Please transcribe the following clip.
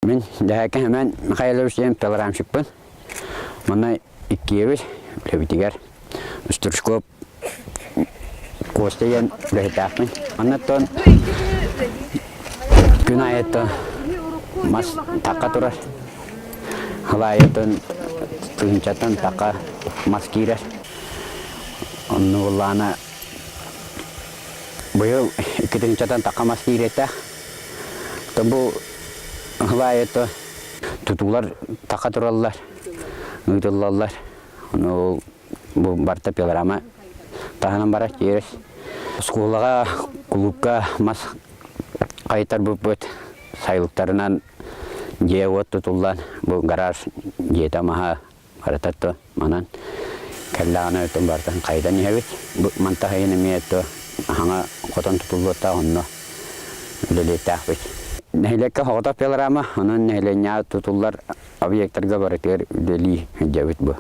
Мин Дэһээкэ Семен Михайлович диэн пилорамщикпын. Манна иккиэбит үлэбитигэр Стручков Костя диэн үлэһиттээхпин. Маннаттан күн аайыттан мас такка турар. Хыл аайыттан тыһыынчаттан такка мас киирэр. Онно буллаана быйыл 2 тыһыынчаттан такка мас киириэттээх. Бу Хылаайыта тутуулар таха тураллар, ыытыллаллар. Ону бу барыта пилорама таһынан барар тиэрес. Оскуолаҕа, кулуупка мас хайытарбыппыт сайылыктарынан дьиэ-уот тутуллан, бу гараж дьиэтэ маһа барыта то манан кэллэҕинэ өтөн барытын хайытан иһэбит. Бу мантан сайын эмиэ то хаҥа хотон тутуллуохтаах онно үлэлиэхтээхпит. Нэһилиэккэ соҕотох пилорама, онон нэһилиэнньэҕэ тутуллар объектарга барытыгар үлэлии сылдьабыт бу.